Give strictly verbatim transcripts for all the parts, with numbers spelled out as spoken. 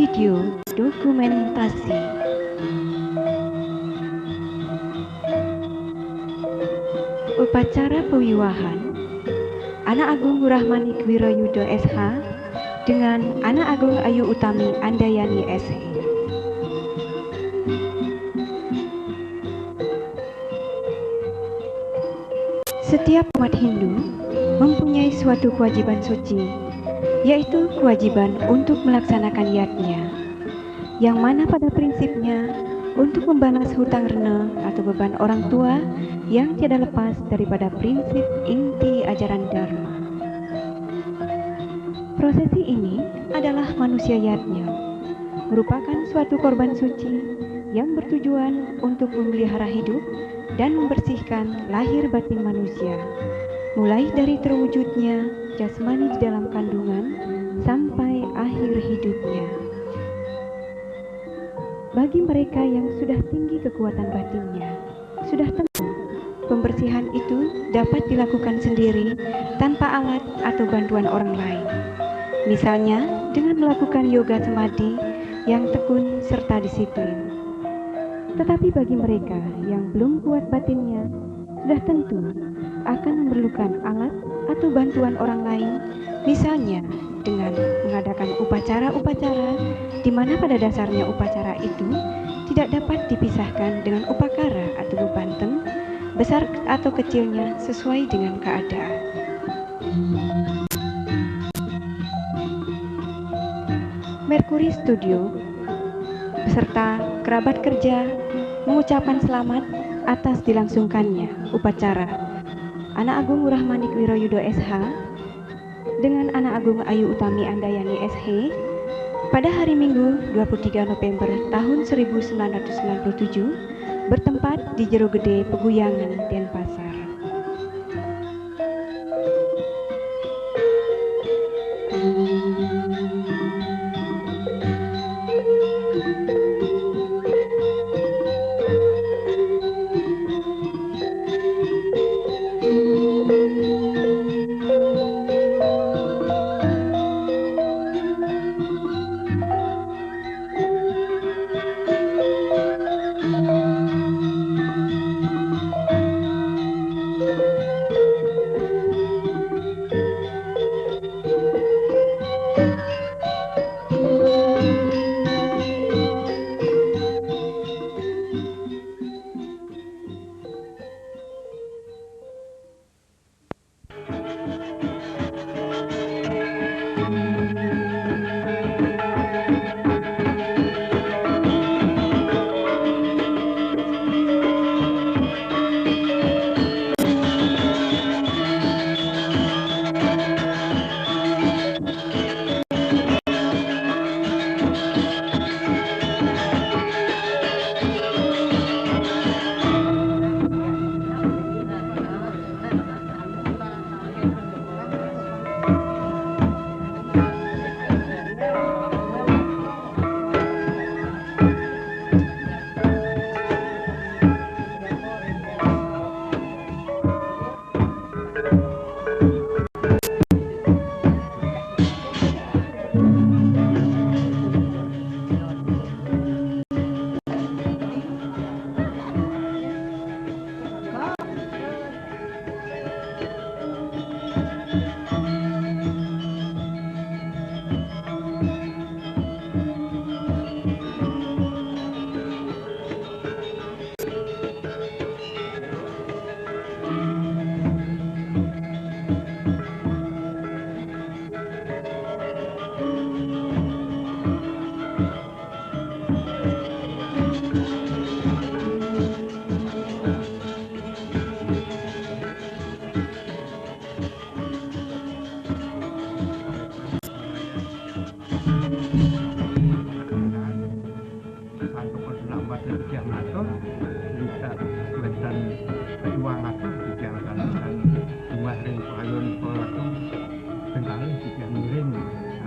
Video dokumentasi. Upacara pawiwahan Anak Agung Ngurah Manik Wirayuda S H dengan Anak Agung Ayu Utami Andayani S H. Setiap umat Hindu mempunyai suatu kewajiban suci, yaitu kewajiban untuk melaksanakan yadnya, yang mana pada prinsipnya untuk membalas hutang rena atau beban orang tua yang tiada lepas daripada prinsip inti ajaran Dharma. Prosesi ini adalah manusia yadnya, merupakan suatu korban suci yang bertujuan untuk memelihara hidup dan membersihkan lahir batin manusia, mulai dari terwujudnya jasmani di dalam kandungan sampai akhir hidupnya. Bagi mereka yang sudah tinggi kekuatan batinnya, sudah tentu pembersihan itu dapat dilakukan sendiri tanpa alat atau bantuan orang lain. Misalnya dengan melakukan yoga samadhi yang tekun serta disiplin. Tetapi bagi mereka yang belum kuat batinnya, sudah tentu akan memerlukan alat atau bantuan orang lain, misalnya dengan mengadakan upacara-upacara di mana pada dasarnya upacara itu tidak dapat dipisahkan dengan upakara atau bebanteng, besar atau kecilnya sesuai dengan keadaan. Mercury Studio beserta kerabat kerja mengucapkan selamat atas dilangsungkannya upacara Anak Agung Ngurah Manik Wirayuda S H dengan Anak Agung Ayu Utami Andayani S H pada hari Minggu dua puluh tiga November tahun seribu sembilan ratus sembilan puluh tujuh, bertempat di Jero Gede, Peguyangan, Denpasar. Santukan selamat yang tiang atur, bisa wonten keuangan tiang kalian jumlah ring pelayan pelaku kendali tiang miring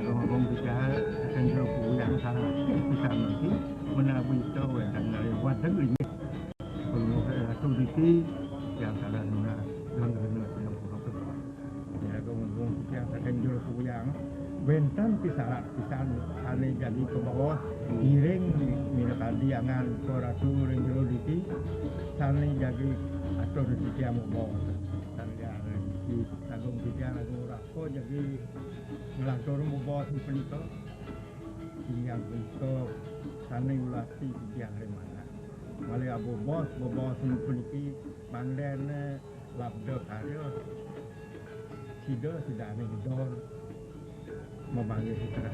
atau ngomong bicara akan jero yang salah bisa mesti menawi itu wonten lewat negeri. Pengusaha ratu diti yang salah nuna dan nuna yang kurang tepat. Ya, ngomong Saking jero Kuyang, wénten pisarat pisan sané jagi kabaos, ngiring minakadi angan Ratu ring jero diki, sané jagi atur titiang mabaos. Sané jagi Agung titiang Agung Raka jagi nglantur mabaos punika. Titiang punika sané ngulati titiang ring manah. Malih abaos, bebaos puniki mangdané labda karya. Sida sidané ngedol mamanggih sitra.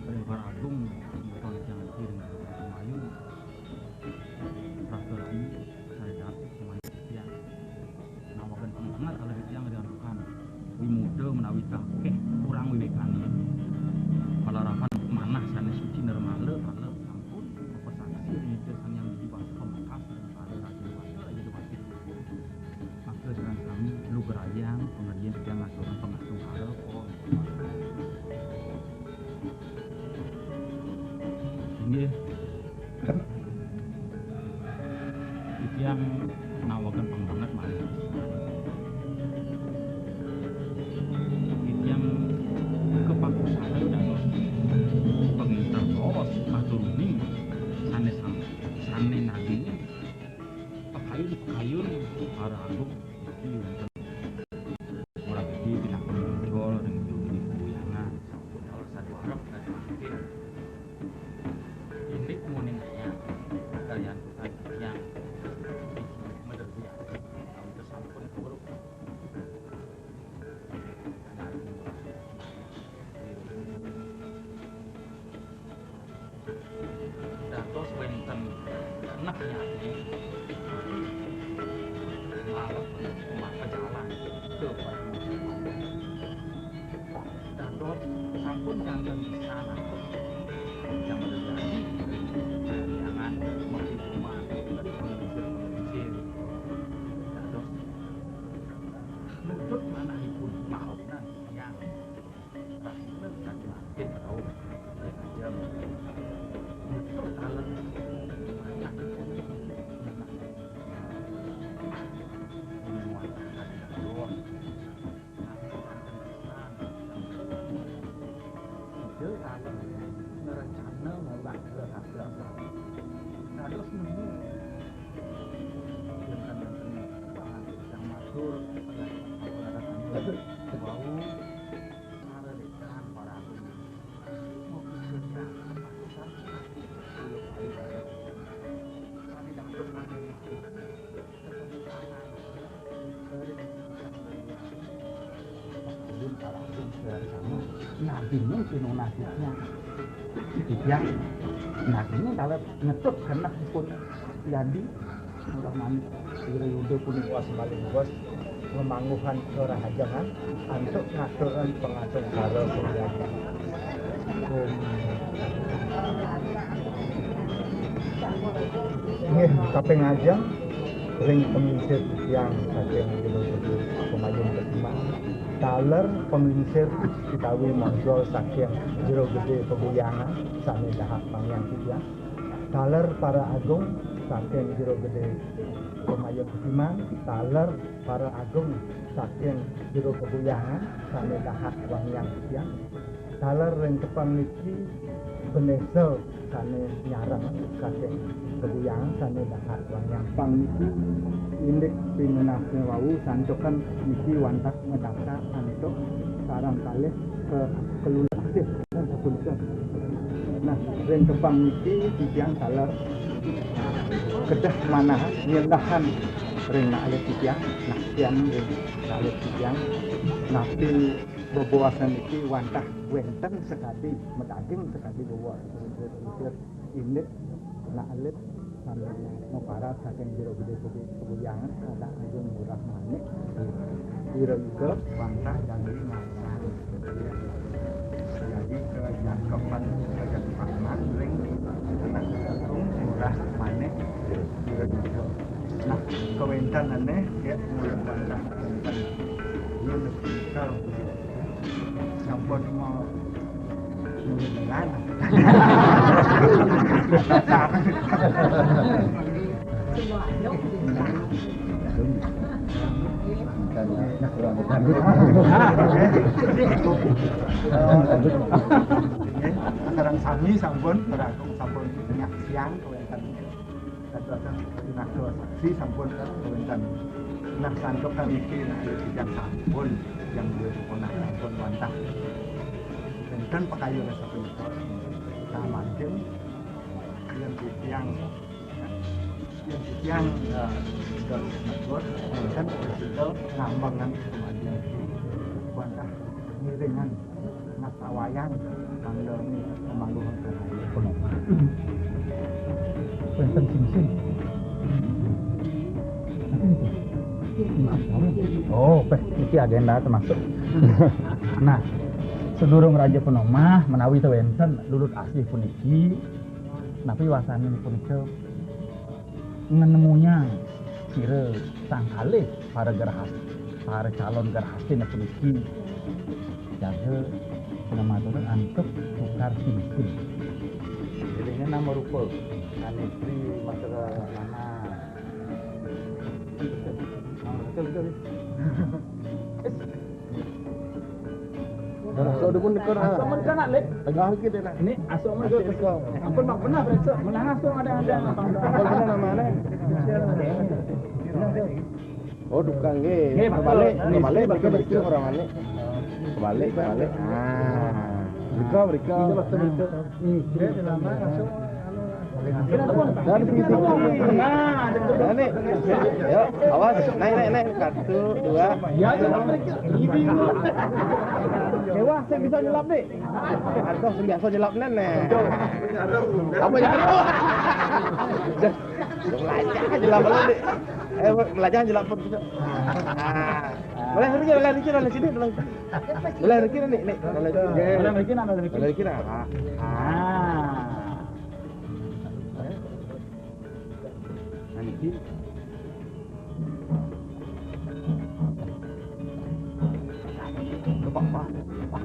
Ring Paragung, beton tiang niki ring Kumayu. Rasa di, saya dapet semuanya tiang. Nawakan pangbanget kalau tiang diantukan. Wimuda menawi kakeh kurang wiwikane. Palarapan manah sane suci nirmala, kala sampun mapasaksi ring Ida Sang Hyang Widi Wasa pamekas ring para raja dewata, raja dewata. Maka sareng sami lugrayang pangertian tiang ngaturang pangatungkara, oh. Inggih. Titiang nawaken pangbanget malih. Titiang kapakusara dados panginter baos matur uning sane sam-, sane naging pakayun-pakayun para agung. Niki wonten ora gedhe pinaka muncul ring jero Kuyangan. Sampun kalau satu harap dari mungkin. Indik muning ayam, kalian bukan yang menerbiak. Tahun kesampun buruk. Dados wenten genah nyati. Malah maka jalan ke Padang. Dados sampun janten sana. Yang terjadi, jangan menghitung mati dari pengelisir-pengelisir. Dados nutut manahipun mahauna yang rahina kaki makin rauh. Yang aja nutut taler manahipun. Ini muatan hati dados. Ida taler ngerencana ngolah lelahga. Dados nemu. Yang kan yang matur, wau, para dekan para agung. Mau kerja, kepatusan, kepatusan. Kami dapat. Ulun kalangsung secara sama. Nagingnya pinunas titiang. Titiang nagingnya kalau ngetut genahipun jadi murah manik. Wira Yuda punika. Puas malih bos ngemangguhan kerahajengan antuk ngaturan pangatungkara pun. Nggih, kaping ajeng ring panglingsir titiang saking Jero Gedé Pamayun Ketiman. Taler panglingsir utawi monjol saking Jero Gedé Paguyangan sane dahat wangiang titiang. Taler para agung saking Jero Gedé Pamayun Ketiman. Taler para agung saking Jero Paguyangan sane dahat wangiang titiang. Taler ring tepang niki bendesel sane nyareng saking Paguyangan sane dahat wangiang. Tepang niki indik pinunasne wau santukan niki wantah ngedasa antuk sareng kalih ke keluluh asih. Nah, sapunika. Nah, ring tepang niki titiang taler kedah manah nyendahan ring nak alit titiang, nah, tiang ring nak alit titiang. Napi bebaosan niki wantah wenten sakadi madaging sakadi bebaos indik nak alit sami maparat saking Jero Gedé Paguyangan, Adat Agung Ngurah Manik, Wira Yuda wantah jagi ngasang. Jadi kejangkepan, kejangkepan ring Adat Agung Ngurah Manik, Wira Yuda. Nah, kawentenane ya mulai wantah wenten. Iya, betul. Sampun mau mulai jalan. Semua ada. Sareng sami sampun, Prabu sampun nyaksiang kawéntenan. Dadosan pinaka saksi sampun kawéntenan. Nah, santukan niki, nah, titiang sampun, titiang duwé ponakan sampun wantah. Wénten pakayun sapunika. Nah, mangkin yén titiang, yén titiang, eh, sudah megur, kan kita ngambangan kematian. Wantah ngiringan. Mas Awayang, mangda pemangguhan kerayan. Wénten sing-sing. Apa itu? Oh, péh, niki agenda termasuk. Nah, sedurung Raja Penomah menawi wénten lulut asih puniki, napi wasaning punika? Ngenemunyang sira sang kalih para gerahas-, para calon gerahastina puniki jaga ngamaturan antuk tukar cincin. Dene nama rupa ane tri matra nana. Betul, betul. Dah, asuh dipun nekor, ah. Asuh mereka nak, Lek? Tegah lagi deh, nah. Ini asuh mereka. Asuh mereka. Ampun, Mak, benar, Lek. Menahan asuh ada, ada. Ampun, benar namanya. Oh, tukang nggih. Nggih, betul. Kebalik, kebalik, mereka betul orang mana? Kebalik, kebalik. Ah. Mereka, mereka. Ini waktu mereka. Dan fisik. Nah, ini. Yuk, awas. Naik, naik, naik. Satu, dua. Ya, ya, mereka. Ini. Dewa, saya bisa nyelap nih. Aduh, sing biasa nyelap nen, nih. Apa ya? Melajah nyelap lu, nih. Eh, melajah nyelap pun bisa. Ah. Boleh, boleh, boleh, boleh, boleh, sini, boleh. Lah, niki nih, nih. Lah, niki. Lah, niki, nah, lah, niki. Lah, niki, nah. Ah. Ah. Nah, niki. Coba, Pak. Pak.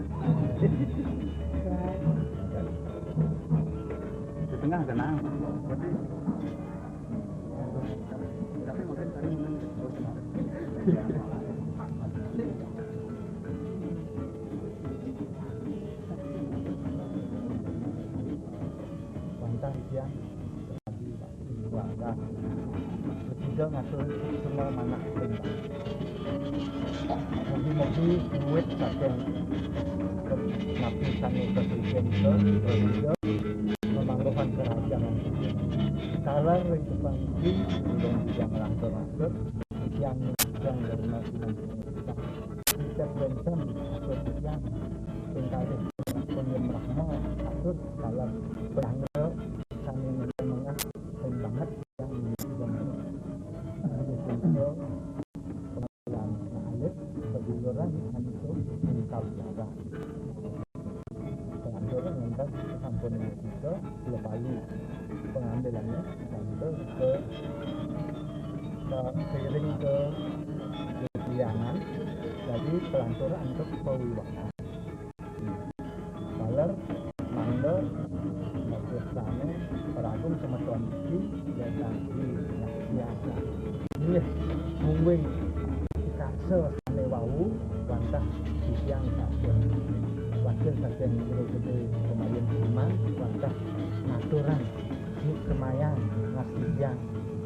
Di tengah tenang. Wantah titiang keluarga. Ketiga ngatur semua manah perintah. Mugi-mugi duit saking napi sane kesucian ke, ketiga memangguhan kerajaan. Salah ring tukang iki, ulun titiang nglangkung-langkung, titiang nyuciang derma sinambi. Icet wénten atur titiang, sing kalih pun Brahma, atur salah pelangga, sami mengah, sing banget, yang banget. Alit, kejujuran, antum, engkau jaga. Pengantin ngentas sampun kita lebali pengambilannya sampai ke, ke seiring ke kesiangan, jadi pelantur untuk pewiwahan. Baler mangda maksudane Pragung semeton iki datang di biasa. Nggih, mungguing kasa sane wau wantah titiang sampun wakil saking Jero Gede Pemayan Iman wantah ngaturang sukmayang ngastitiang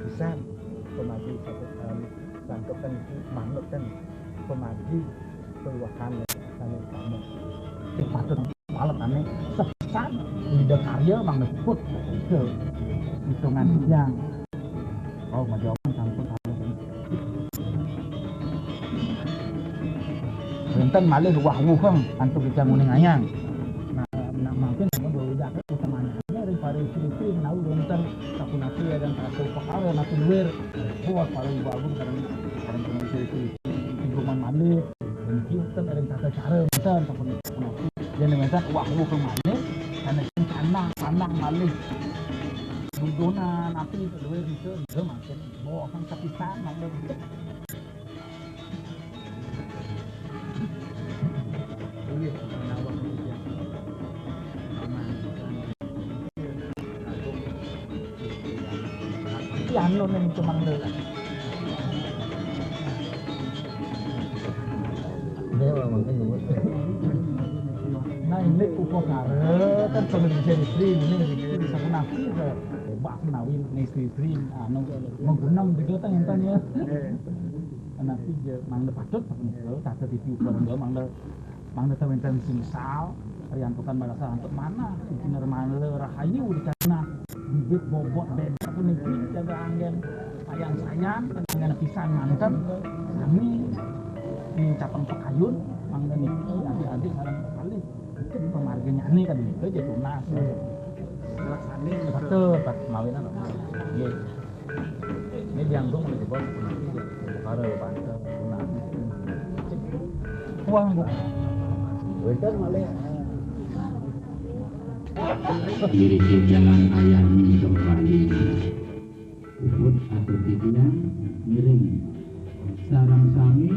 pisan pemadi satu kali santukan iki manut kan pemadi peluahan sane utama. Sing patut paletane sepisan Ida Karya mangda puput ke hitungan titiang. Oh, majawan sampun salah. Wénten malih wah-wuheng antuk titiang nguningayang. Nah, nah, mangkin sampun bewidak utamanya ring para istri-istri menawi wénten sapunapi dan satu perkara napi luwir. Wah, para ibu agung kadang, kadang pun istri-istri. Ibu man malih, dan wénten ring tata cara wénten sapunapi. Yen wénten wah-wuheng malih, karena sing pandang, pandang malih. Dudunan api luwih bisa, bisa makin bohong kapisan, makin. Iya, menawa kemudian. Aman. Iya, anu nih, cuma ngeluh. Nah, ini upakara kan kalau bisa istri ini bisa kena bisa bebas menawi istri istri anu mau genam juga kan enten ya. Nanti dia mangda patut apa nih kalau kata di upakara mangda mangda tawenten singsal riantukan merasa untuk mana sinar mangda rahayu di karena bibit bobot bebek puniki jaga anggen sayan-sayan anggen pisan manten sami di capang pekayun mangga niki adik-adik sareng kekalih mungkin pemarganya aneh kan itu aja tunas betul pas mawinan nggih ini dianggung oleh jebol perkara banten tunas wah wis kan malih Miriki jalan ayahmu kembali. Puput atur titiang ngiring sareng sami.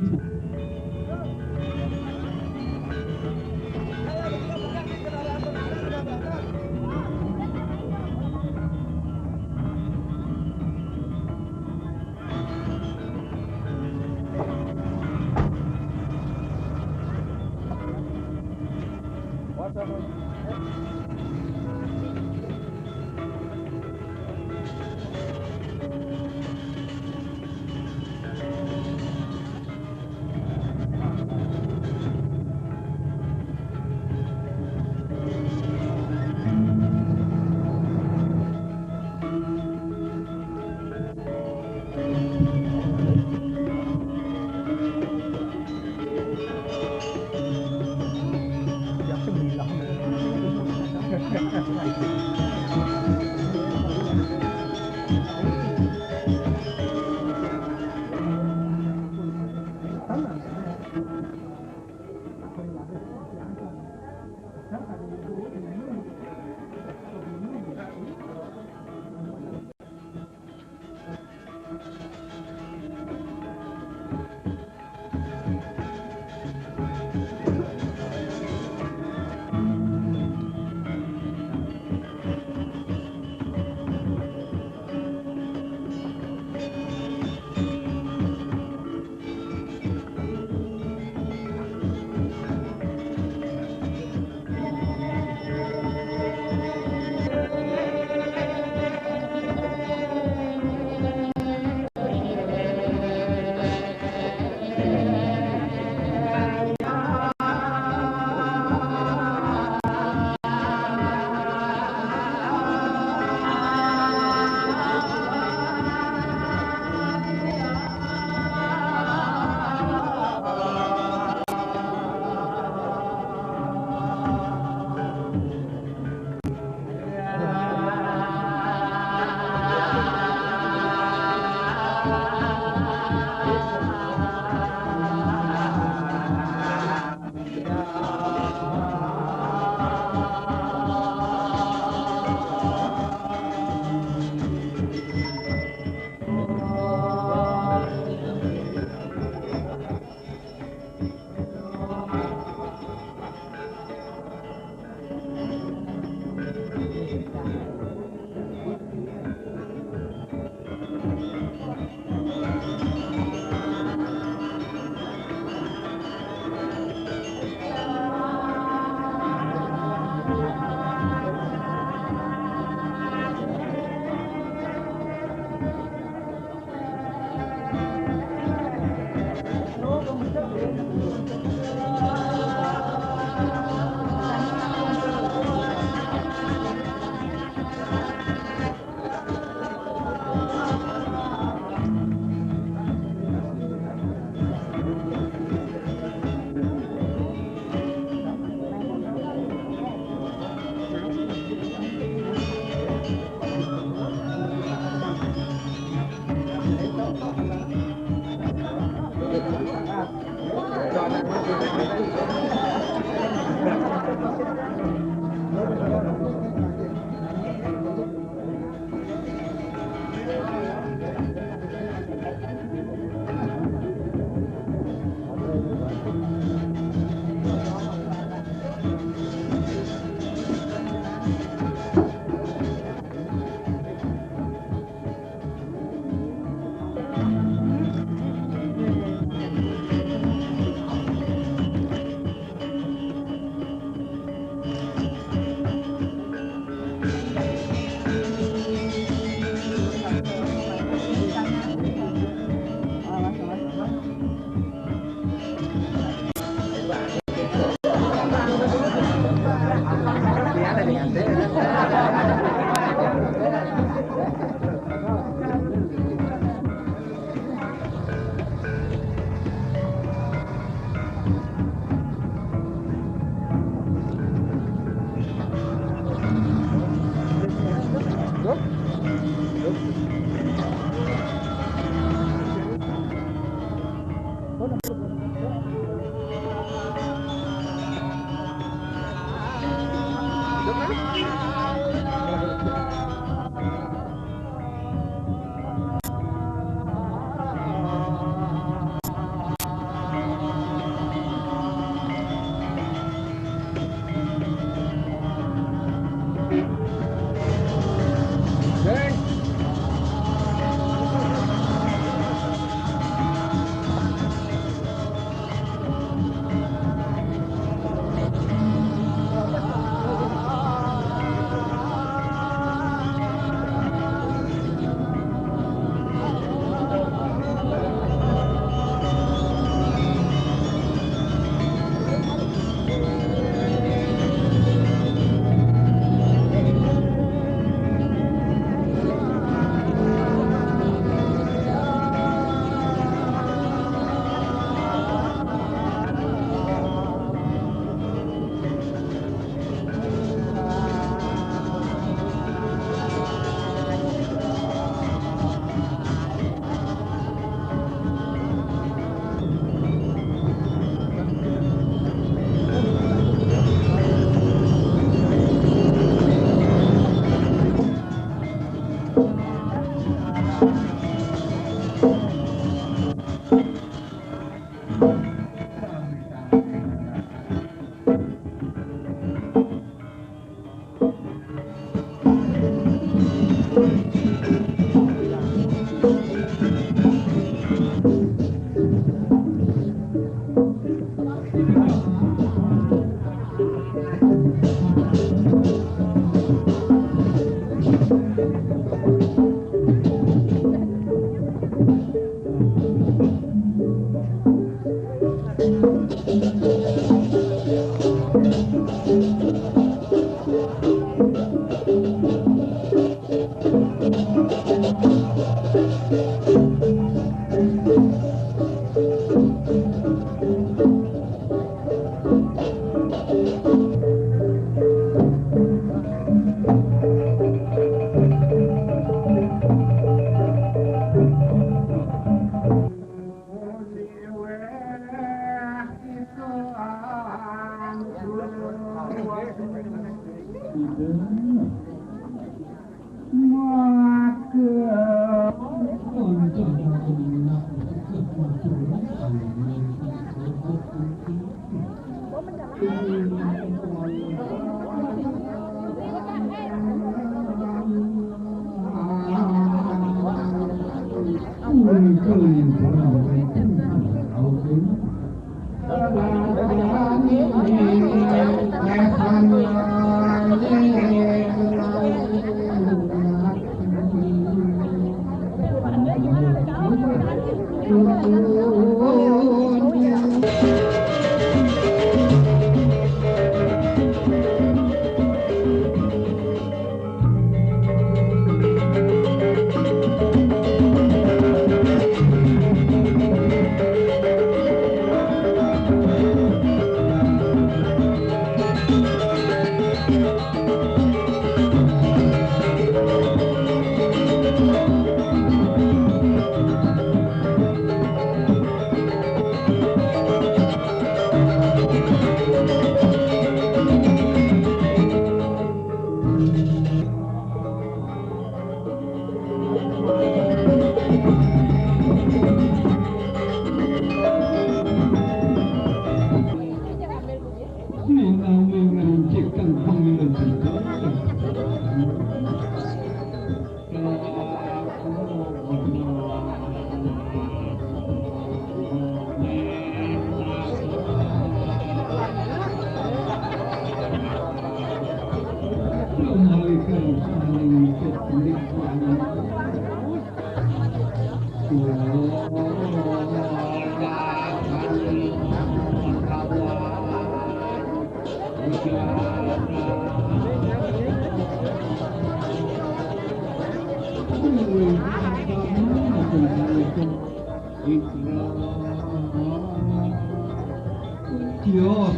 Yo,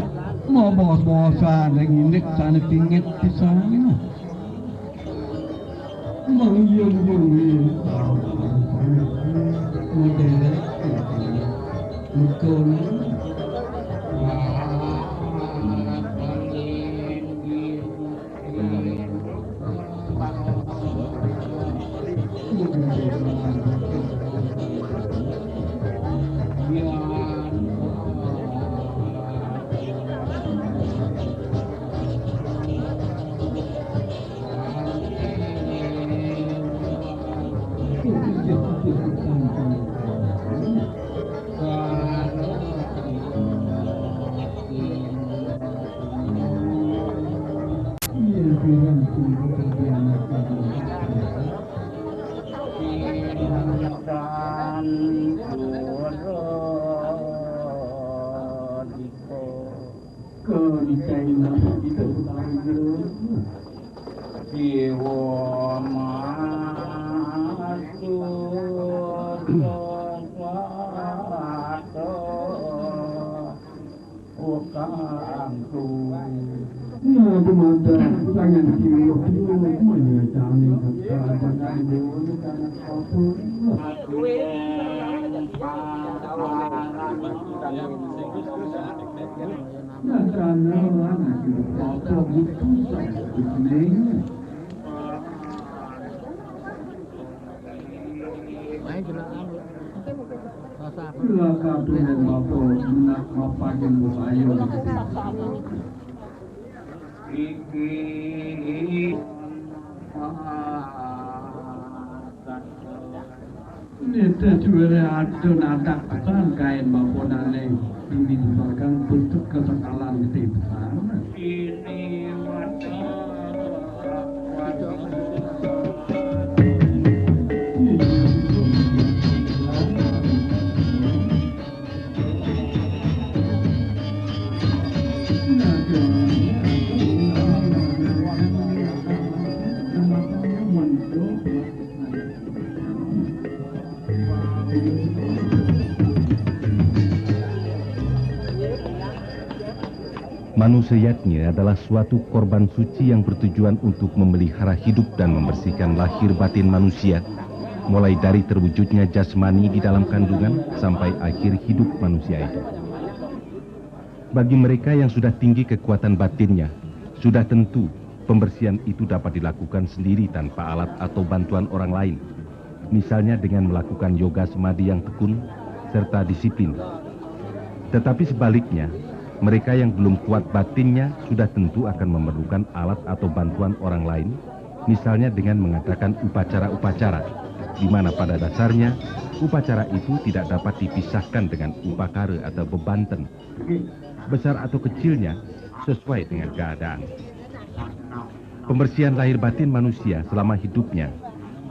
mau bos-bosan lagi indik sana pingit di sana. Mang yen yen model. Mekon. Kau ni China, kita utara. Dewa masuk sesuatu. Waktu. Nah, demada, jangan tiru, tiru, semuanya jangan, jangan, jangan, jangan, jangan, Nita cuwere ada nadak pesan kain baponane duni dipagang bentuk kesakalan gede besar. Manusia yadnya adalah suatu korban suci yang bertujuan untuk memelihara hidup dan membersihkan lahir batin manusia, mulai dari terwujudnya jasmani di dalam kandungan sampai akhir hidup manusia itu. Bagi mereka yang sudah tinggi kekuatan batinnya, sudah tentu pembersihan itu dapat dilakukan sendiri tanpa alat atau bantuan orang lain, misalnya dengan melakukan yoga semadi yang tekun serta disiplin. Tetapi sebaliknya, mereka yang belum kuat batinnya sudah tentu akan memerlukan alat atau bantuan orang lain, misalnya dengan mengadakan upacara-upacara, di mana pada dasarnya upacara itu tidak dapat dipisahkan dengan upakara atau bebanten, besar atau kecilnya sesuai dengan keadaan. Pembersihan lahir batin manusia selama hidupnya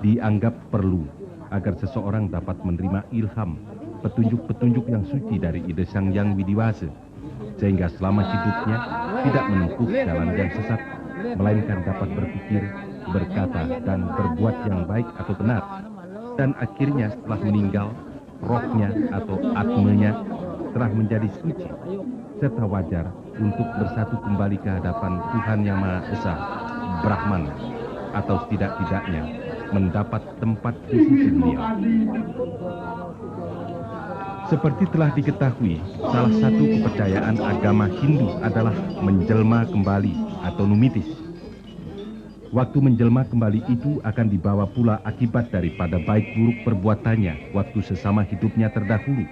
dianggap perlu agar seseorang dapat menerima ilham, petunjuk-petunjuk yang suci dari Ida Sang Yang Widiwasa, sehingga selama hidupnya tidak menempuh jalan yang sesat, melainkan dapat berpikir, berkata, dan berbuat yang baik atau benar. Dan akhirnya setelah meninggal, rohnya atau atmanya telah menjadi suci serta wajar untuk bersatu kembali ke hadapan Tuhan Yang Maha Esa, Brahman, atau setidak-tidaknya mendapat tempat di sisi Beliau. Seperti telah diketahui, salah satu kepercayaan agama Hindu adalah menjelma kembali atau numitis. Waktu menjelma kembali itu akan dibawa pula akibat daripada baik buruk perbuatannya waktu sesama hidupnya terdahulu,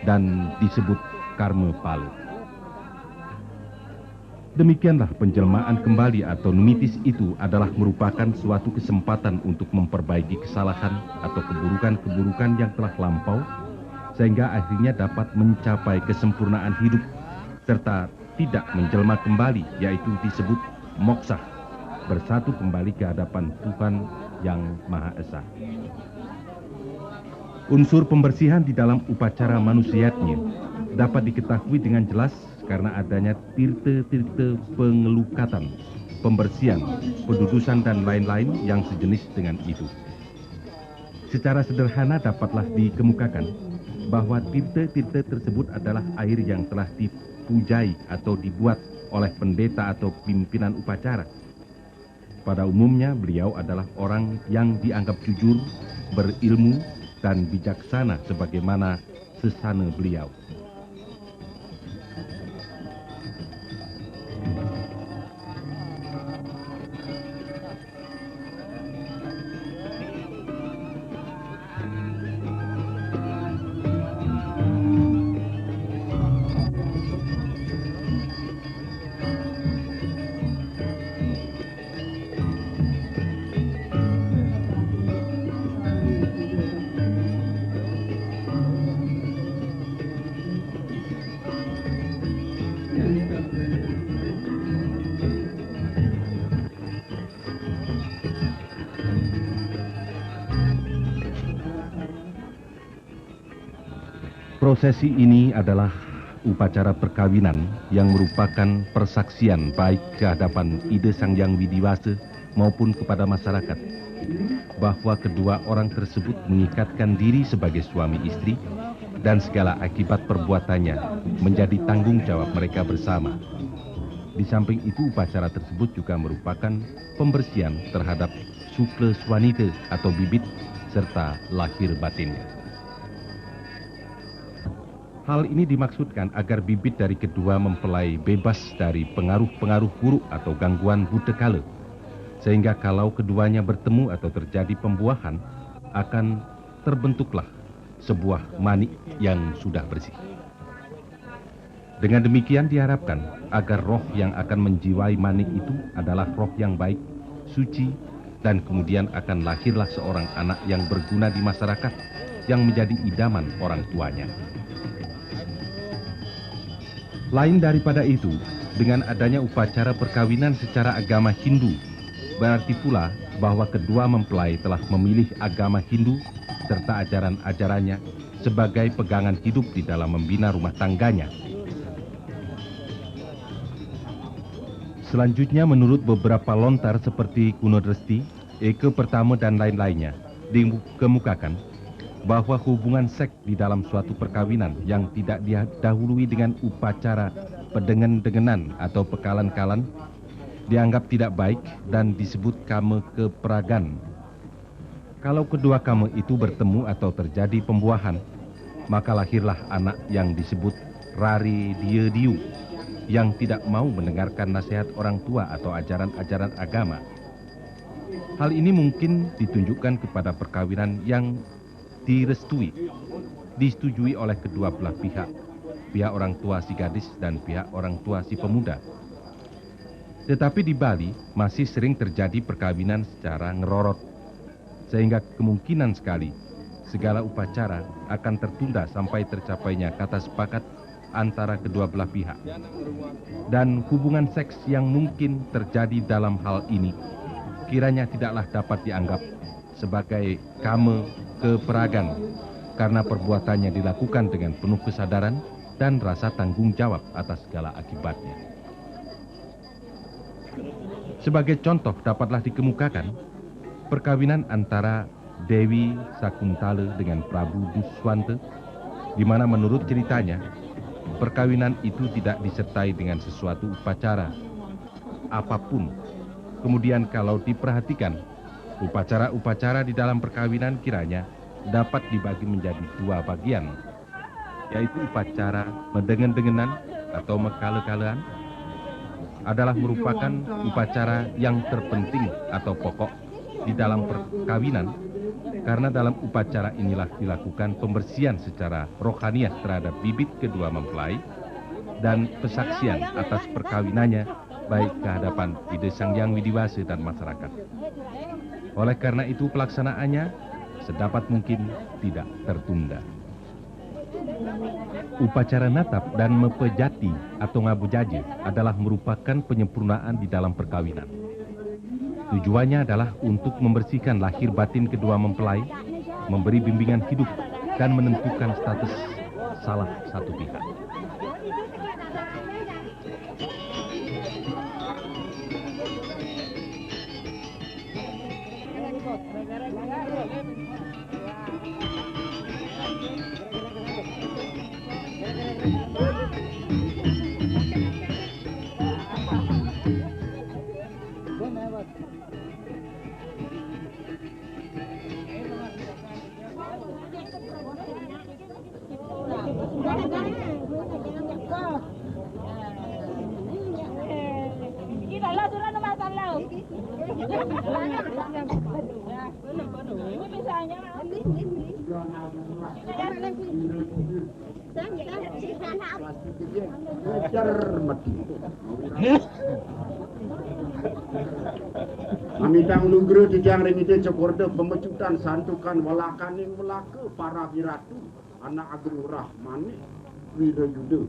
dan disebut karma pala. Demikianlah, penjelmaan kembali atau numitis itu adalah merupakan suatu kesempatan untuk memperbaiki kesalahan atau keburukan-keburukan yang telah lampau, sehingga akhirnya dapat mencapai kesempurnaan hidup serta tidak menjelma kembali, yaitu disebut moksa, bersatu kembali ke hadapan Tuhan Yang Maha Esa. Unsur pembersihan di dalam upacara manusia yadnya dapat diketahui dengan jelas karena adanya tirta-tirta pengelukatan, pembersihan, pendudusan, dan lain-lain yang sejenis dengan itu. Secara sederhana dapatlah dikemukakan bahwa tirta-tirta tersebut adalah air yang telah dipujai atau dibuat oleh pendeta atau pimpinan upacara. Pada umumnya, beliau adalah orang yang dianggap jujur, berilmu, dan bijaksana sebagaimana sesana beliau. Prosesi ini adalah Upacara perkawinan yang merupakan persaksian baik ke hadapan Ida Sang Hyang Widiwasa maupun kepada masyarakat bahwa kedua orang tersebut mengikatkan diri sebagai suami istri dan segala akibat perbuatannya menjadi tanggung jawab mereka bersama. Di samping itu, upacara tersebut juga merupakan pembersihan terhadap sukle swanita atau bibit serta lahir batinnya. Hal ini dimaksudkan agar bibit dari kedua mempelai bebas dari pengaruh-pengaruh buruk atau gangguan buta kala, sehingga kalau keduanya bertemu atau terjadi pembuahan, akan terbentuklah sebuah manik yang sudah bersih. Dengan demikian diharapkan agar roh yang akan menjiwai manik itu adalah roh yang baik, suci, dan kemudian akan lahirlah seorang anak yang berguna di masyarakat, yang menjadi idaman orang tuanya. Lain daripada itu, dengan adanya upacara perkawinan secara agama Hindu, berarti pula bahwa kedua mempelai telah memilih agama Hindu serta ajaran-ajarannya sebagai pegangan hidup di dalam membina rumah tangganya. Selanjutnya, menurut beberapa lontar seperti Kuno Dresti, Eke Pertama, dan lain-lainnya, dikemukakan bahwa hubungan seks di dalam suatu perkawinan yang tidak didahului dengan upacara pedengen-dengenan atau pekalan-kalan dianggap tidak baik dan disebut kama keperagan. Kalau kedua kama itu bertemu atau terjadi pembuahan, maka lahirlah anak yang disebut rare dia diu, yang tidak mau mendengarkan nasihat orang tua atau ajaran-ajaran agama. Hal ini mungkin ditunjukkan kepada perkawinan yang direstui, disetujui oleh kedua belah pihak, pihak orang tua si gadis dan pihak orang tua si pemuda. Tetapi di Bali masih sering terjadi perkawinan secara ngerorot, sehingga kemungkinan sekali segala upacara akan tertunda sampai tercapainya kata sepakat antara kedua belah pihak. Dan hubungan seks yang mungkin terjadi dalam hal ini kiranya tidaklah dapat dianggap sebagai kama keperagan, karena perbuatannya dilakukan dengan penuh kesadaran dan rasa tanggung jawab atas segala akibatnya. Sebagai contoh, dapatlah dikemukakan perkawinan antara Dewi Sakuntala dengan Prabu Duswanta, di mana menurut ceritanya, perkawinan itu tidak disertai dengan sesuatu upacara apapun. Kemudian, kalau diperhatikan, upacara-upacara di dalam perkawinan kiranya dapat dibagi menjadi dua bagian, yaitu upacara medengen-dengenan atau mekale-kalean adalah merupakan upacara yang terpenting atau pokok di dalam perkawinan, karena dalam upacara inilah dilakukan pembersihan secara rohaniah terhadap bibit kedua mempelai dan pesaksian atas perkawinannya, baik ke hadapan Ida Sang Hyang Widiwasa dan masyarakat. Oleh karena itu, pelaksanaannya sedapat mungkin tidak tertunda. Upacara natap dan mepejati atau ngabujaja adalah merupakan penyempurnaan di dalam perkawinan. Tujuannya adalah untuk membersihkan lahir batin kedua mempelai, memberi bimbingan hidup, dan menentukan status salah satu pihak. Amitang lugra titiang ring Ida Cokor Ida, pemecutan santukan welakaning welaka para wiratu, anak agung Urah Manik Wirayuda.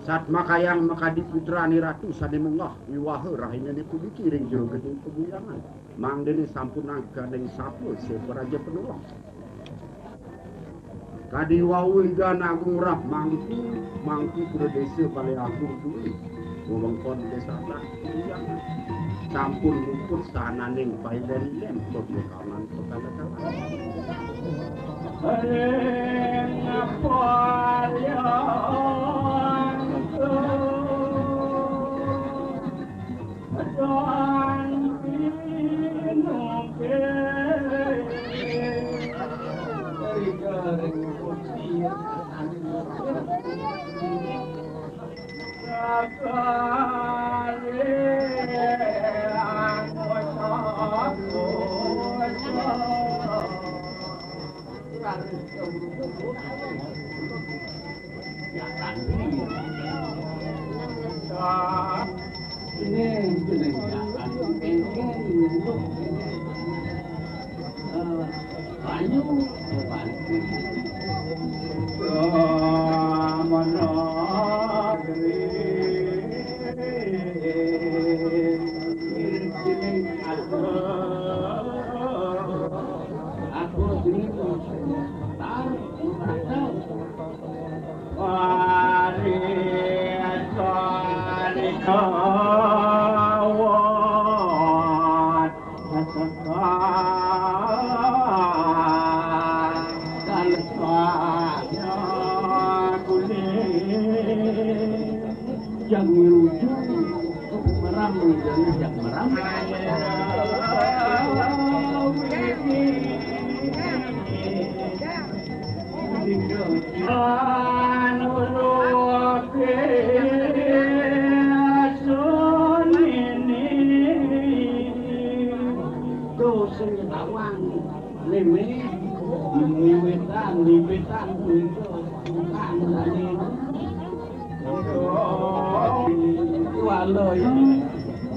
Satmakayang makadi putrane ratu sane munggah wiwaha rahinane puniki ring jero gedhe pabuyangan. Mangdene sampun angganing sapa sing praja penolong. Tadi wau Ligané Agung Rah Mangku, Mangku Kuda Désa Balé Agung kuwi. Wewengkon Désa Rah sampun muput sahananing pailén-ilén, tur rekaman pekala-kala. Yang merujuk meram, yang meram. Dosa bawang, leme, wiwitan, wiwitan, bukan, bukan, lali. Walai.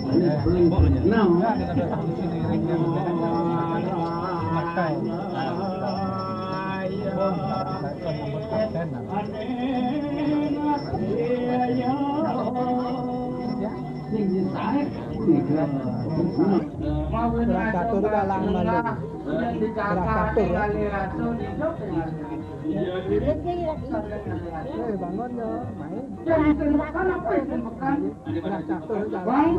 Enam. Sing ditarik. Catur kalang malu. Yang dikakak tinggal ratu di Jogja. Iya, iya. Eh, bangun yo, main. Yang isin mekan apa isin mekan? Bang,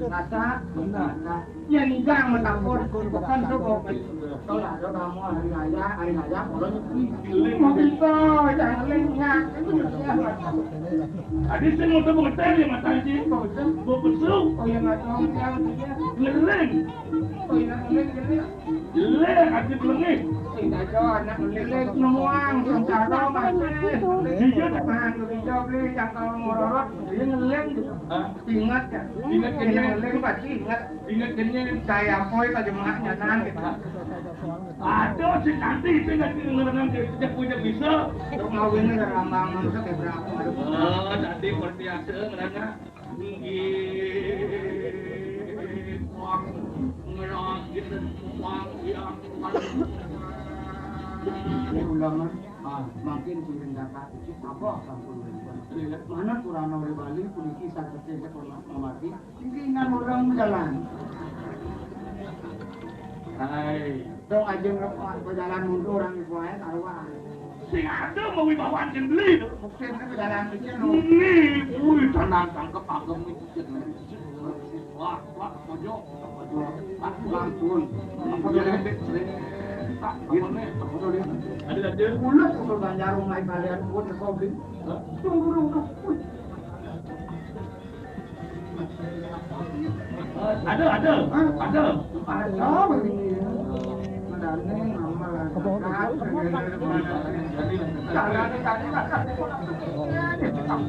rasa, rasa. Yang igang metafor, bukan tuh kopi. Kalau ada kamu hari raya, hari raya, kalau nyepi. Mau bisa, jangan lengah. Tadi saya mau tepuk tangan ya, Mas Haji. Mau besuk. Oh, yang nggak tahu, yang dia. Ngereng. Oh, yang ngereng, ngereng. Jelek ati pelengih. Sing aja anak ngelilih nuang sengsara masih. Iya, dah. Nah, gereja beli cakal ngororot, dia ngeling gitu. Hah? Ingat ya? Ingat kan, ya? Ngeling pasti ingat. Ingat kan, ya? Saya poi ke jemaahnya, nah, gitu. Aduh, si nanti itu nanti ngerenang ke sejak punya bisa. Terus ngawinnya udah rambang, maksudnya kayak berapa? Oh, tadi seperti biasa ngerenang. Inggih, Puang ngerangin Puang Hyang. Ini ulama, ah, makin sering dapat apa sampun wénten. Iya. Mana kurang oleh Bali, puniki saged cek mati. Inggih, ngan orang jalan. Hai. Dong, ajeng berjalan mundur, orang ibu ayah, karuan. Sing ada mau wibawan jendeli. Mungkin itu jalan kecil, loh. Ini, wih, tenang, tangkep agem itu, cek. Wah, wah, pojok, pojok. Wah, lampun. Apa dia, Dek? Tak, apa nih? Apa tuh, Dek? Ada, ada. Ulah, udah banjar rumah kalian, buat kopi. Hah? Tunggu, tunggu, tunggu. Wih. Ada, ada, ada. Ada ini. Ada nih, nama.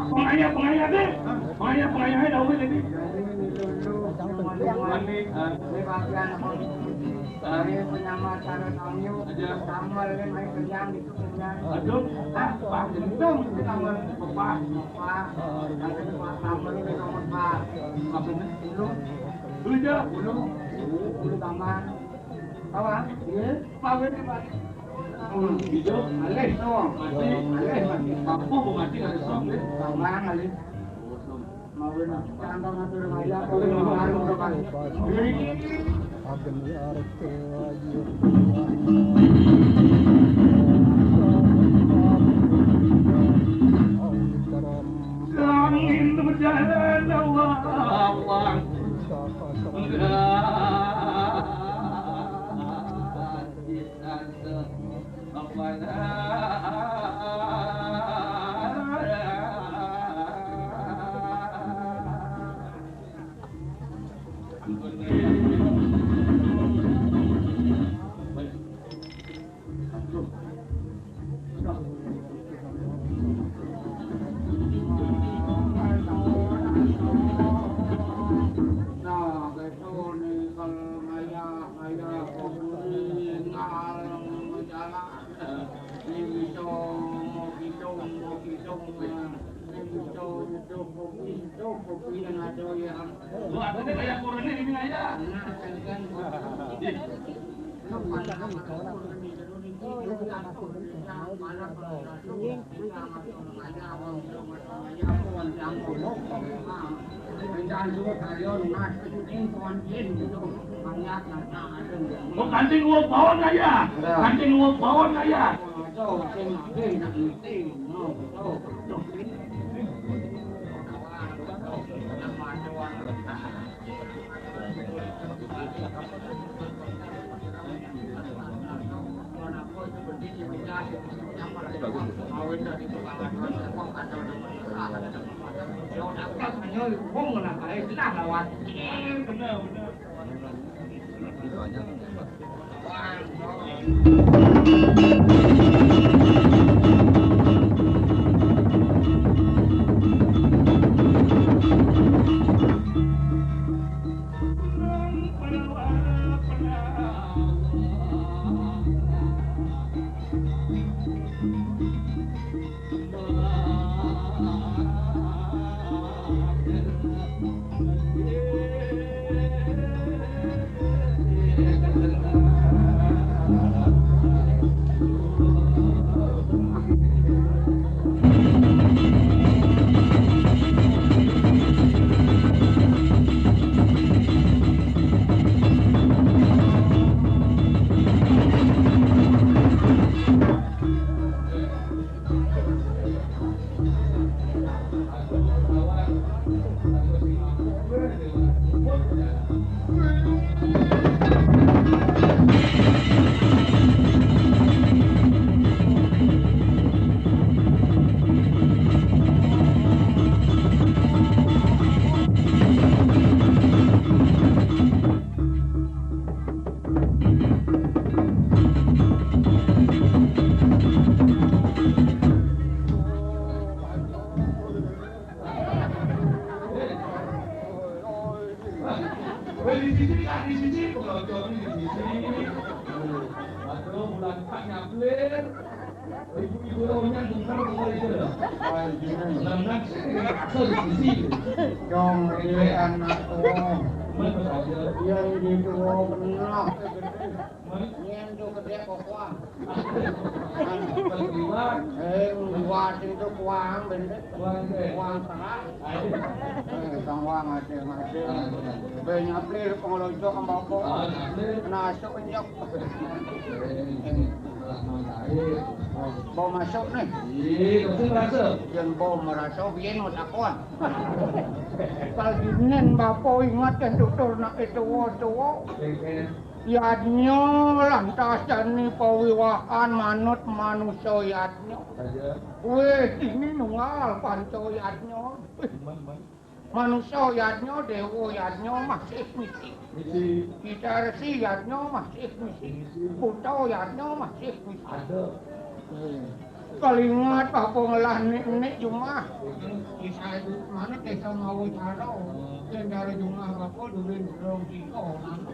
Pengayah, pengayah deh. Pengayah, pengayah dahulu jadi. Ini, ah. Ini penyama cara tamu. Aja. Tambal ini main kenyang gitu. Aduh, Pak, Pak, gendong itu nama Bapak. Pak, nanti Pak, nama itu nama Pak. Maksudnya? Dulu. Dulu aja. Dulu. Dulu taman. Tahu, ah? Iya. Pak, ini, Pak. Hmm, hijau. Alih, no. Mati. Alih, mati. Kampung, mati, ada sop, ya. Taman, alih. Mawon kantong atur wayah, kula harus, Pak. Agni Arta Ayu. Berjalan Allah, Allah. Lu artinya kayak kurangnya ini aja. Oh, kancing uwek pawon kaya. Kancing uwek pawon kaya. Weh, di sisi, Kak, di sisi, penonton di sisi. Waduh, bulan Pak nyaplir. Ibu-ibu rohnya denger kok itu. Wah, ini. Lah, nak, sini, Kak, di sisi. Dong, dia anak tuh. Mana saja? Dia ini tuh, benar. Mana? Nyen tuh gede kok, wah. Liwat. Eh, liwat itu kuang, bener. Kuang, eh. Kuang terang. Ayo. Eh, kang wang ada, ada. Ah, iya. Be nyaplir pengeloco kembako. Ah, nyaplir. Nasuk nyok. Eh, ini, ini. Bau masuk nih. Iya, pasti merasa. Yang bau merasa, biyen mau takon. Kalau dinen bapak ingat kan tutur nak itu, tuh. Iya, iya. Yadnya lantas jani pawiwahan manut manusa yadnya. Saja. Wis, ini nunggal panca yadnya. Teman, teman. Manusa yadnya, dewa yadnya masih misi. Misi. Kita resi yadnya masih misi. Misi. Buta yadnya masih misi. Ada. Hmm. Kalingat apa ngelah nik-nik jumah. Kisah itu mana desa mau cara. Yang dari jumah apa dulu dorong tiga orang.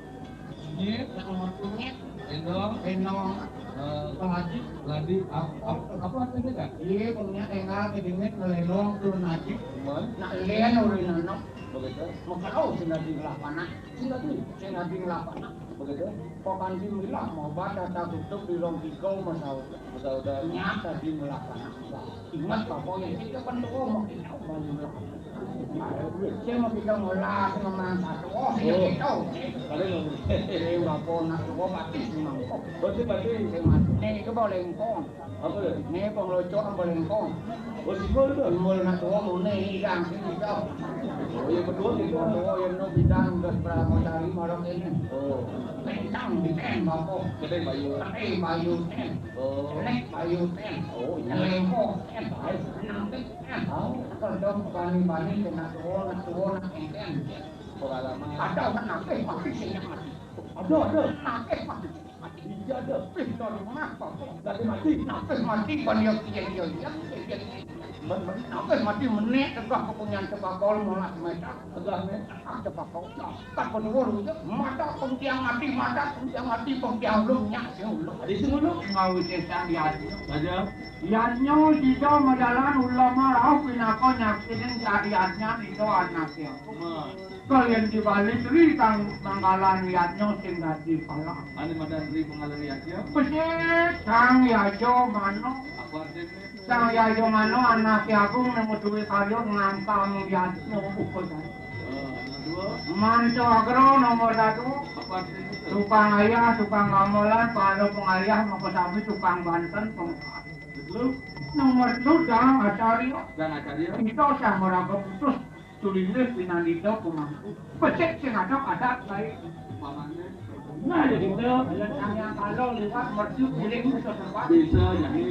Iya. Nak nomor kunyit. Endong. Endong. Eh, Peladi. Peladi. Ap-, ap-, apa artinya, Kak? Iya, punya engal kedingin melendong turun haji. Cuman? Nak lian urin anak. Begitu. Mau kau sing dadi ngelah panak. Sing dadi? Sing dadi ngelah panak. Begitu. Kok kanthi milah mau baca tak tutup di rong tiga mau sahur. Mau sahur dah. Nyata di ngelah panak. Ingat apa yang kita kan tuh mau kita mau ngelah. Saya mau kita ngelah, memang satu. Oh, iya. Oh. Kita. Kalian mau. Eh, bapak nak tua mati sih, Mang. Berarti, berarti. Saya mati. Nih, coba lengkong. Apa ya? Nih, pengeloco apa lengkong? Oh, simbol to. Simbol nak tuwa muni irang sing iso. Oh, ya, betul, ya. Nak tuwa ya no bidang das pramodari marang ini. Oh. Kencang di tem apa? Kencang bayu. Kencang bayu tem. Oh. Jelek bayu tem. Oh, iya. Jelek tem. Baik. Nanti tem. Oh. Kerja bani-bani nak tuwa, nak tuwa, nak engkén. Pengalaman. Ada nak mati sing mati. Ada, ada. Nak mati. Iya, ada. Pinter mah, Pak. Dari mati. Nak mati, pan ya, iya, iya, iya, iya, iya. Men-, men-, nak mati menek tegah kepunyan tembakau lima belas meter. Tegah, nih. Ah, tembakau. Nah, tak penuh, mata pengtiang mati, mata pengtiang mati, pengtiang belum nyak sing ulung. Ada sing ulung. Ngawi setan di hati. Ada. Yadnya sida madalan ulama rauh pinaka nyaksining kariatnya sida anake. Kalian dibalik ri kang manggalan yadnya sing dadi pala. Ane madan ri panggalan yadnya. Pesik sang yaja mano. Apa artine? Sang yaja mano anake agung nemu duwe karya ngampang yadnya uga. Oh, nomor dua. Manca agra nomor satu. Apa artine? Tukang ayah, tukang gamelan, para pengayah, maka sami tukang banten, pengayah. Betul. Nomor telu, Dang Acarya. Dang Acarya. Kita sang ora keputus, tuline pinandita pemangku. Becik sing ada adat baik. Umpamane. Nah, ya gitu. Yang kalau lewat mercu milik musuh tempat. Bisa jadi.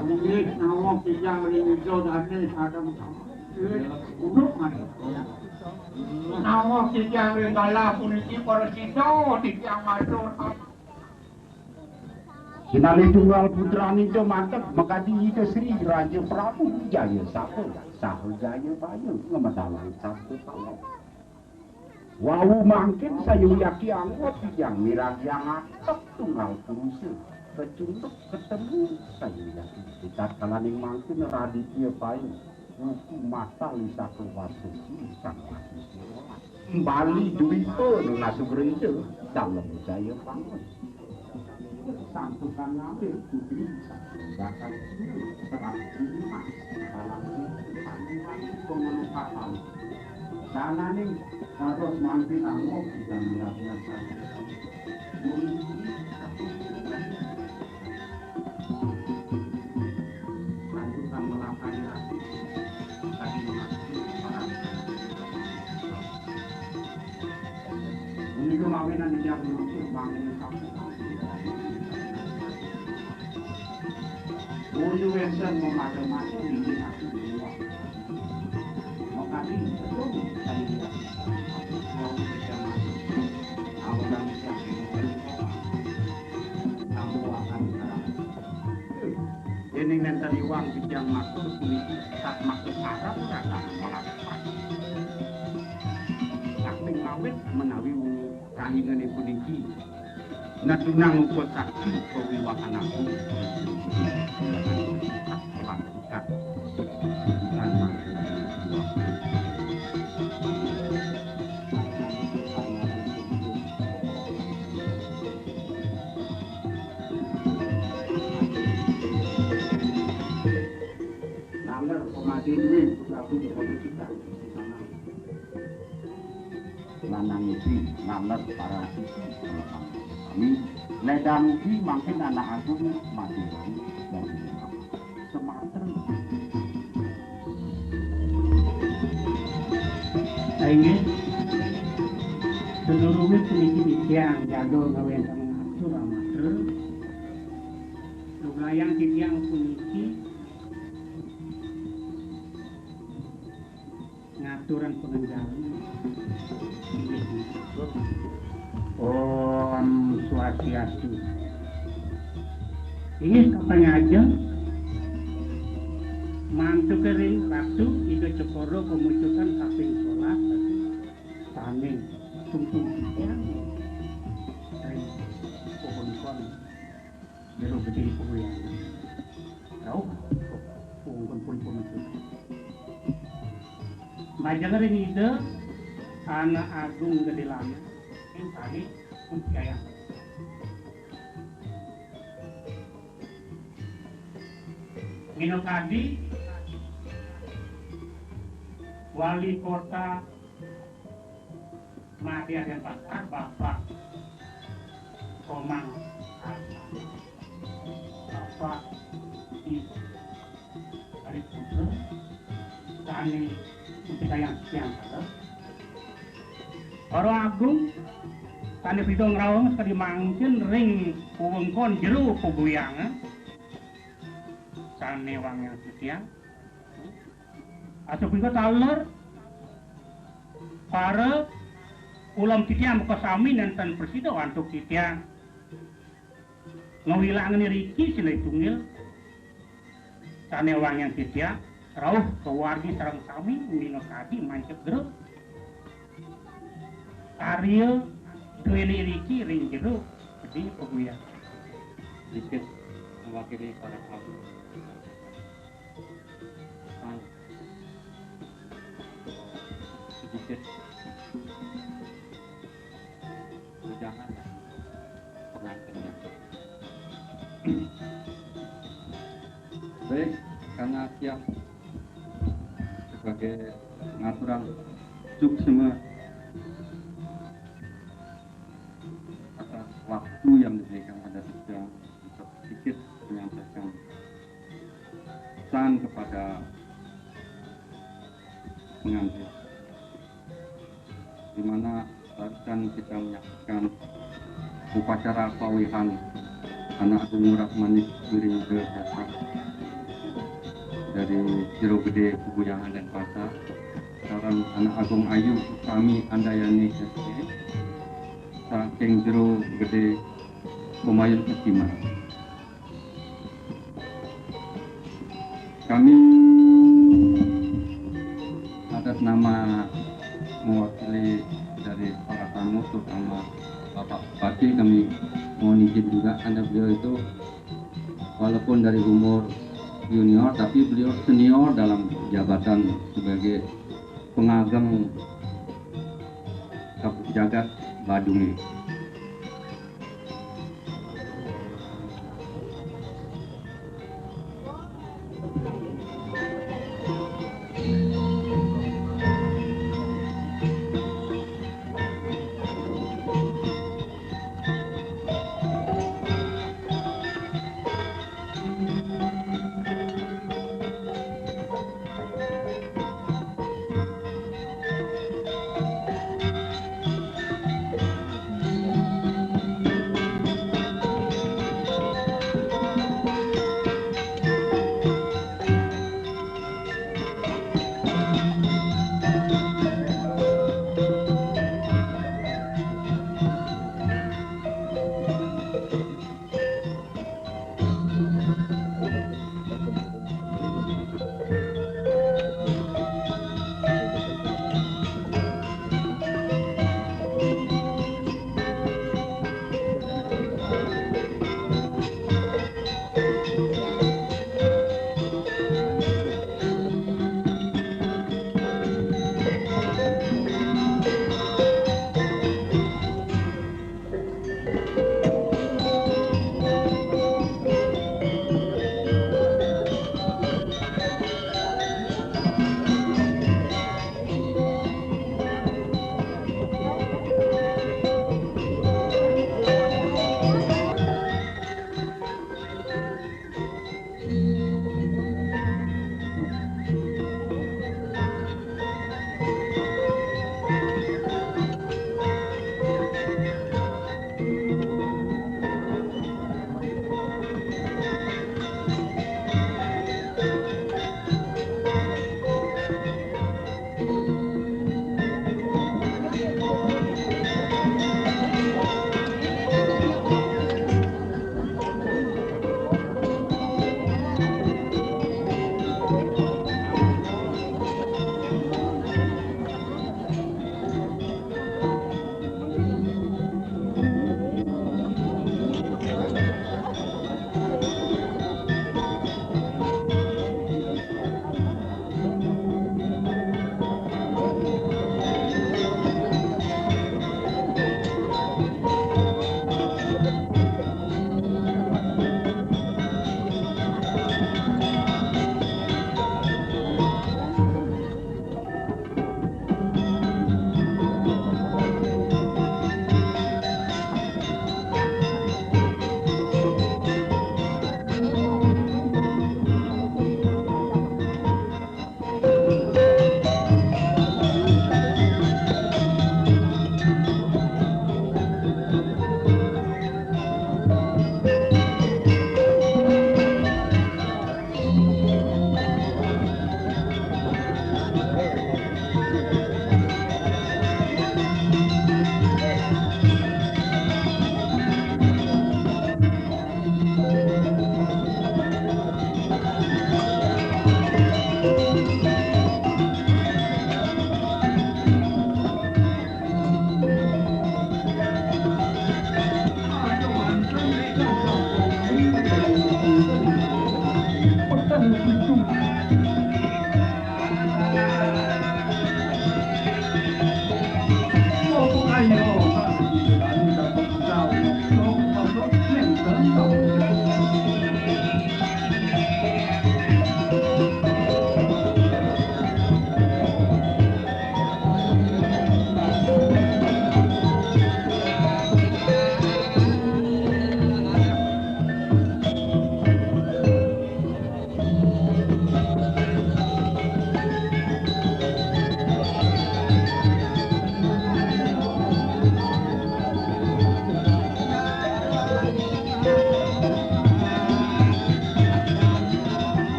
Ini nawak titiang ring ijo dane sadang sama. Ini buruk mana? Nawak titiang ring galah puniki para sida titiang matur. Sinalih tunggal putraning Jamanten makadi Ida Sri Raja Prabu Jaya Sapa saha Jaya Bayu ngemedalang sabda pawon. Wau mangkin sayuyaki anggot titiang miragiang atep tunggal purusa kecunduk ketemu sayuyaki. Itatkalaning mangkin Raditya Bayu Wuku matal Wisata Wasusi sang Wasusi. Bali Dwipa nunas gereja dalem jaya bangun. Santukan ngambil putri satu bakal terang rumah dalam panduan pengeluh kapal. Dananing dados manti tangguh kita melihat biasa. Punika mawinan inggih menuju bangun kampung. Uyu wénten memadhemaken inggih aku dewa. Makadi betul saya lihat. Mau kita masuk. Awalan siap. Kamu akan terang. Dening nenten iwang titiang maksud puniki, sat maksud Arab datang melakukan. Saking ngawit menawi wengi rahinané puniki, nadunang uga sakti pawiwahan agung. Naler pemati duwe putraku Joko Cita. Lanang ugi naler para sisi kami. Ledang ugi mangkin anak agung Madiran dan Sematri. Inggih. Sedurunge puniki titiang jaga ngawénten atur amatra. Lugrayang titiang puniki ngaturang panganjali. Om Swastiastu. Inggih kapangaja mantuke ring Ratu Ida Cokoro pamucutan kaping solas tadi saning tungtung titiang ring pohon kon. Jero gedhe kuwi. Rauh pungkun pun pun itu. Majeng ring Ida, Anak Agung Gedhe Lanang, ing kali Ujjayana. Minakadi Wali Kota Madya Denpasar, Bapak Komang Hasan. Bapak I. Dari Putra. Ane umpikayang titiang para, para agung, sane sida ngraos kadi mangkin ring wewengkon jero paguyangan sane wangiang titiang. Asapunika taler para ulem titiang makasami nenten prasida antuk titiang ngawilangin riki silih tunggil sane wangiang titiang rauh kawargi sareng sami minakadi mancep jero karya duene riki ring jero gedene paguyangan. Sedikit mewakili para tamu. Sedikit wejangan pengantinnya. Baik, karena siap sebagai pengaturan suksma atas waktu yang diberikan pada saya untuk sedikit menyampaikan pesan kepada pengantin, di mana barusan kita menyaksikan upacara pawihan Anak Agung Ngurah Manik Wiring Desa dari Jero Gede Peguyangan dan Pasar, sareng Anak Agung Ayu Sami Andayani S P saking Jero Gede Kumayun Kecimah. Kami atas nama mewakili dari para tamu, terutama Bapak Bupati, kami mohon izin juga karena beliau itu walaupun dari umur junior tapi beliau senior dalam jabatan sebagai pengageng Kampung Jagat Badunge.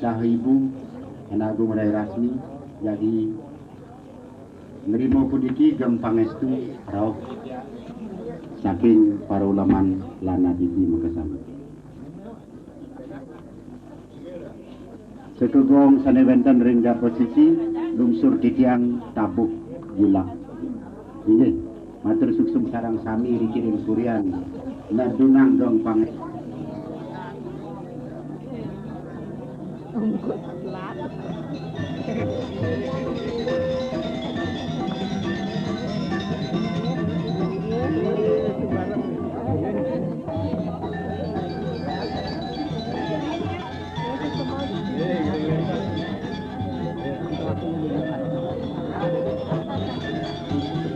Saha ibu Anak Agung Rai Rasmi, jagi nrimo puniki geng pangestu rauh saking para uleman lan adidi makasami. Sekegong sane wenten ring jaba sisi, lungsur titiang tabuh julang. Inggih, matur suksma sareng sami riki ring Suryan. Nadunang geng pang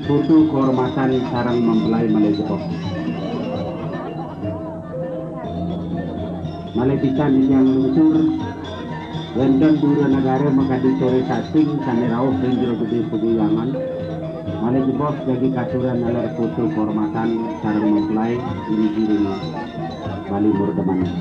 Putu kehormatan sareng mempelai malih jebos. Malih pisan titiang lungsur, wenten dura negara makadi sore sasing sane rauh ring jero gede paguyangan. Malih jebos jagi katuran naler putu kehormatan sareng mempelai inggih ring Bali Murda Manik.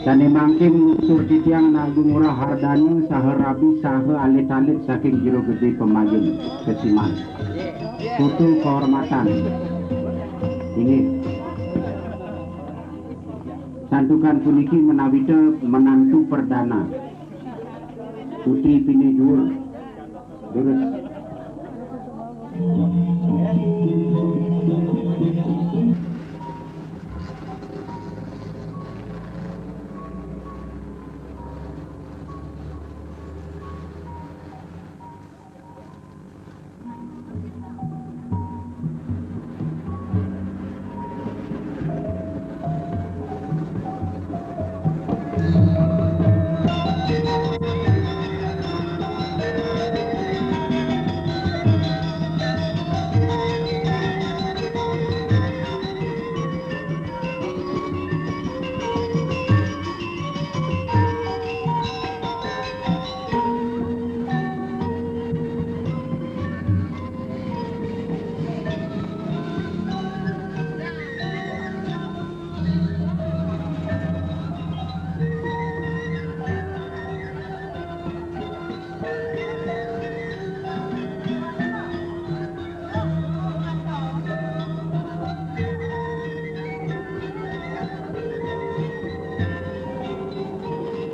Sane mangkin lungsur titiang Anak Agung Ngurah Hardani saha rabi saha alit-alit saking jero gede pamayen kesiman. Putu kehormatan. Inggih. Santukan puniki menawita menantu perdana. Putri Pini Juur. Durus.